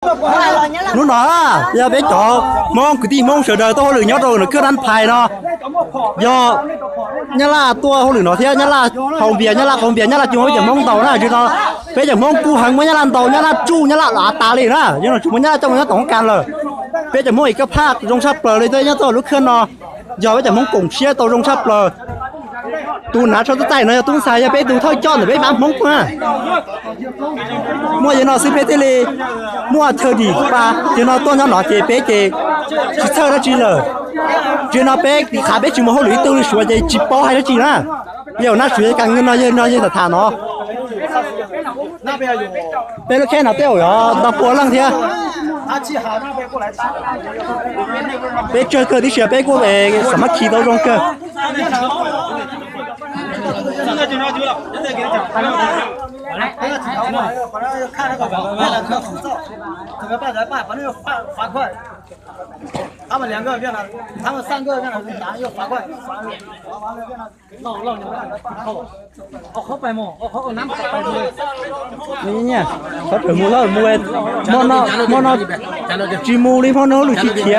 Hnub no yog peb cov Hmoob kwv tij Hmoob sawv daws tuaj hauj lwm nyob rau Nram Khwb Dab Phais no, yog Nyab Laj tuaj hauj lwm no thiab Nyab Laj haus npias, Nyab Laj qaug npias, Nyab Laj tsis muaj peb cov Hmoob ntaus na. Tsis no peb cov Hmoob kuj heev, muab Nyab Laj ntaus, Nyab Laj tsuj, Nyab Laj av tas li na. Yog no tsis muaj Nyab Laj coj mus nyob tom hoob kas lawm. Peb cov Hmoob es kaj phaj zoo tshaj plaws li thiab nyob rau lub khab no, yog peb cov Hmoob koom siab tau zoo tshaj plaws. Tus hnav tsho txaij txaij no yog tub ntxhais, yog peb tus thawj coj ntawm peb pab Hmoob na. Muaj yog no xwb peb thiaj li muaj chaw dim pa. Yog no tuaj nyob no ces peb ces tsis txhawj dab tsi lawm. Tsis no peb qhav peb tsis mus hauj lwm ib tug li Suav ces tsis paub hais dab tsi na. Yog nab Suav yog kas no, yog no yog tham tham no. Peb lub khab no tej zaum yog ntau pua leej thiab. Peb tsawg kawg tib si, peb kuj xam mab khi tau zoo kawg. Qhov tawm mus lawm mus, hmo no tsis mus li, hmo no lwm tsis khiav.